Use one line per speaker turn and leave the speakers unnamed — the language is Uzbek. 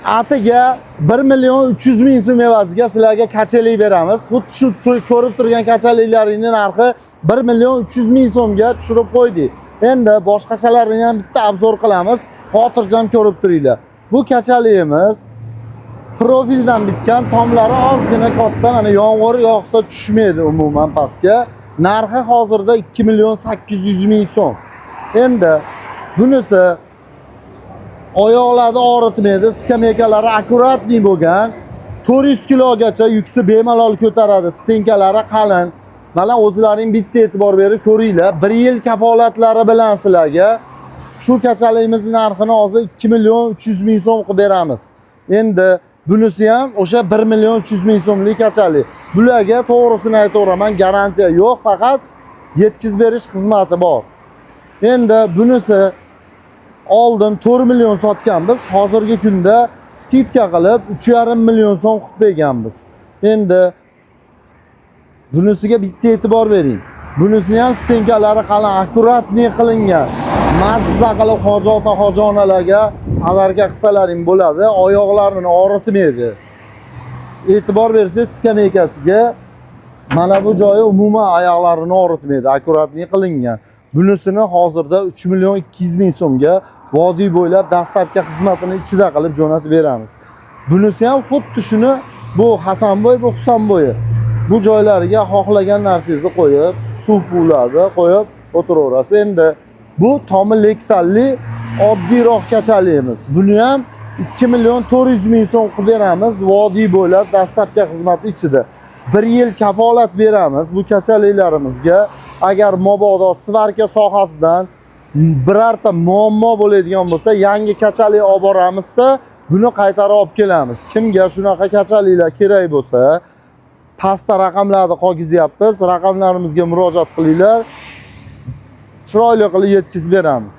Atiga 1 million 300 ming so'm evaziga sizlarga качели beramiz. Xuddi shu ko'rib turgan kachaliklaringning narxi 1 million 300 ming so'mga tushirib qo'ydik. Endi boshqachalarini ham bitta обзор qilamiz. Xotirjam ko'rib turinglar. Bu kachalimiz profildan bitgan, tomlari ozgina katta, mana yomg'ir yog'sa tushmaydi umuman pastga. Narxi hozirda 2 million 800 ming so'm. Endi bunisi oyoqlarni og'ritmaydi, skameykalari аккуратный bo'lgan. 400 kilogacha yukni bemalol ko'taradi, стенка lari qalin. Mana o'zlaring bitta e'tibor berib ko'ringlar. 1 yil kafolatlari bilan sizlarga shu kachaligimizni narxini hozir 2 million 300 ming so'm qilib beramiz. Endi bunisi ham o'sha 1 million 300 ming so'mlik kachalik. Bularga to'g'risini aytaveraman, garantiya yo'q, faqat yetkazib berish xizmati bor. Endi bunisi oldin 4 million sotganmiz. Hozirgi kunda скидка qilib 3,5 million so'm qilib berganmiz. Endi bunisiga bitta e'tibor bering. Bunisini ham стенка lari qalin, аккуратный qilingan. Mazza qilib hoji ota, hoji onalarga подарка qilsalaring bo'ladi. Oyoqlarini og'ritmaydi. E'tibor bersangiz, skameykasiga mana bu joyi umuman oyoqlarini og'ritmaydi, аккуратный qilingan. Bunisini hozirda 3 million 200 ming so'mga vodiy bo'ylab доставка xizmatini ichida qilib jo'natib beramiz. Bunisi ham xuddi shuni, bu Hasanboy, bu Husanbo'yi. Bu joylariga xohlagan narsangizni qo'yib, suv puvlarni qo'yib o'tiraverasiz. Endi bu tomi leksalli oddiyroq kachalimiz. Buni ham 2 million 400 ming so'm qilib beramiz vodiy bo'ylab доставка xizmati ichida. 1 yil kafolat beramiz bu kachaliklarimizga. Agar mabodo сварка sohasidan birorta muammo bo'ladigan bo'lsa, yangi kachalik olib boramizda, buni qaytarib olib kelamiz. Kimga shunaqa kachaliklar kerak bo'lsa, pastda raqamlarni qolgizyapmiz. Raqamlarimizga murojaat qilinglar. Chiroyli qilib yetkazib beramiz.